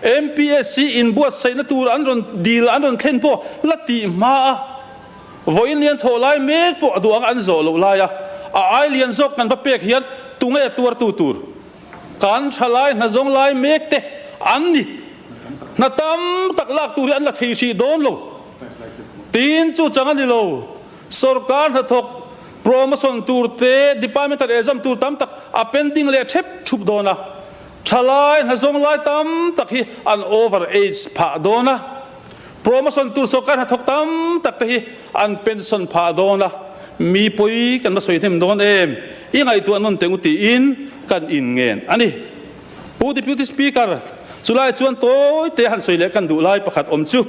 MPSC inbuatsaihna tur an rawn dil an rawn thlen pawh la tih hma a, vawiin lian thawh lai mek pawh a duh ang an zawh loh lai a, a ai lian zawk kan va pek hian tunge tuartu tur? Kan thalai hna zawng lai mek te an ni. Hna tam tak lak tur hi an la thei hrih dawn lo. Tin chu chang a ni lo. Sorkar hnathawk promotion tur te, departmental exam tur tam tak a pending leh thep thup dawn a. Thalai hna zawng lai tam tak hi an over age phah dawn a. Promotion tur sorkar hnathawk tam tak te hi an pension phah dawn a. Mi pawi kan va sawi hnem dawn em? I ngaihtuah nawn teng u tiin kan inngen a ni. Pu Deputy Speaker, chulai chuan tawi te han sawi leh kan duh lai pakhat awm chu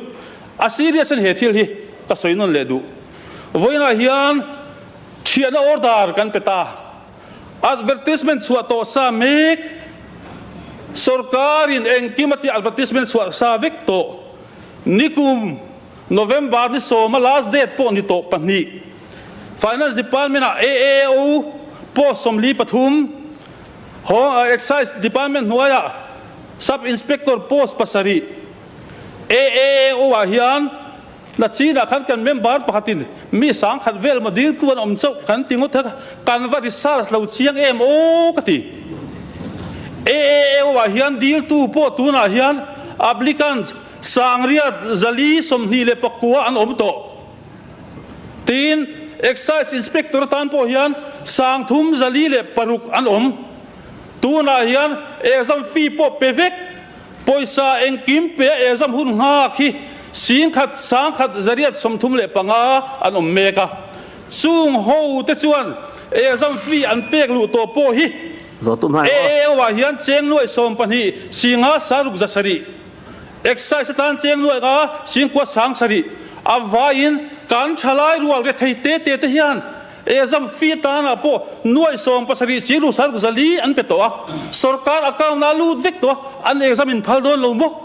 a serious a ni he thil hi ka sawi nawn leh duh. Vawiinah hian thiahna order kan pe ta. Advertisement chhuah tawh sa mek, sorkarin engkim a tih advertisement chhuah sa vek tawh. Nikum November ni sawma last date pawh ni tawh pahnih. Finance Department ah AAO post 43, Ho Excise Department hnuaiah Sub Inspector post pasarih. AAO ah hian Na chinah khan kan member pakhatin mi sangkhat vel maw diltu an awm chauh kan ti ngawt a, kan va research lo chiang em aw ka ti. AAO ah hian diltu pawh tunah hian applicant sangriat zali 29 an awm tawh. Tin, Excise Inspector atan pawh hian 306 an awm. Tunah hian exam fee pawh pe vek. Pawisa engkim pe a exam hun nghak hi 10,000 1,135 an awm mek a. Chung ho te chuan exam fee an pek luh tawh pawh hi AAO ah hian cheng nuaih 12 singa saruk 700, Excise atan cheng nuaih nga singkua 7,000 a vaiin kan thalai rual rethei te te te hian Exam fee tanah pawh nuaih 17 chilu 6 4 an pe tawh a, sorkar account-ah lut vek tawh a, an exam in phal dawn lo maw?